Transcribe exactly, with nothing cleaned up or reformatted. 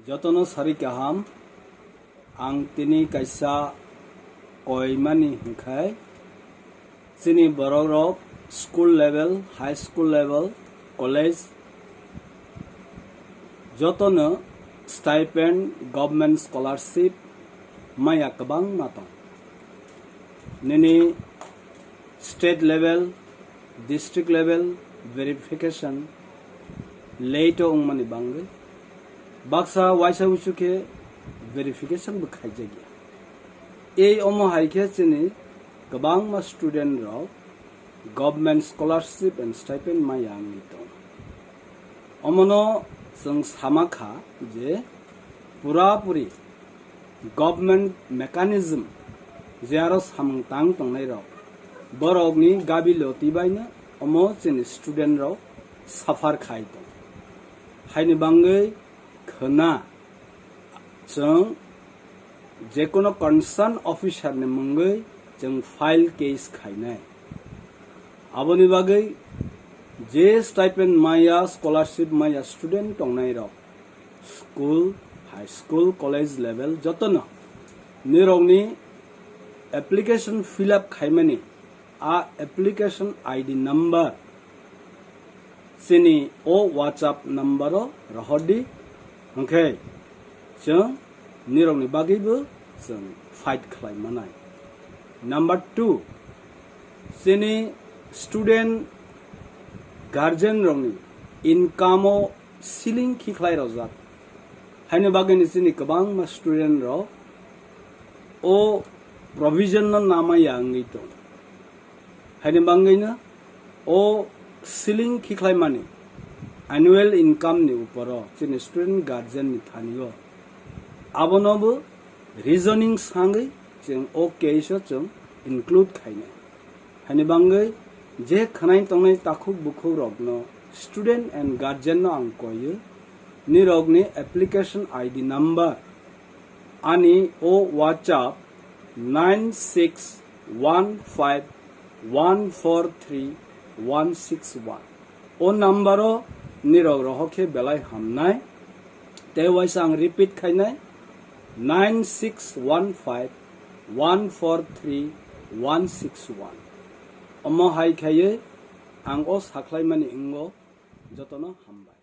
Jotono sari kaham, ang tini kaisa koimani hwnkhe chini borok rok school level, high school level, college jotono stipend, government scholarship maya kwbangma tong. Nini state level, district level verification late o wngmani bangwi baksa waisa uisu khe verification bo khaijakya. Ei omo hai khe chini kwbangma student rok government scholarship and stipend maya wngwi tongo. Omono chwng sama kha je pura puri government mechanism je aro samung tang tongnai rok, borokni gabi loti baino omo chini student rok suffer khai tong. Haini bangwi khwna chwng jekono concern officer ni mungwi chwng file case khainai. Aboni bagwi je stipend maya, scholarship maya student tongnai rok, school, high school, college level jotono nirokni application fill up khaimani a application I D number chini o WhatsApp number o rohordi, hwnkhe chwng nirokni bagwibo chwng fight khlai manai. Number two, chini student guardian rokni income o ceiling khikhlai rojak. Haini bagwino chini kwbangma student rok o provision no namaya wngwi tong. Haini bangwino o ceiling khikhlaimani annual income ni uporo chini student guardian ni thani o abono bo reasoning sangwi chwng o case o chwng include khainai. Haini bangwi je khwnai tongnai takhuk bukhuk rokno, student and guardian no ang koiyo, nirokni application I D number ani o WhatsApp nine six one five one four three one six one. O number o nirok rohor khe belai hamnai. Tei waisa ang repeat khainai, nine six one five one four three one six one. Omo hai khaiwi ang o sakhlaimani wngo. Jotono hambai.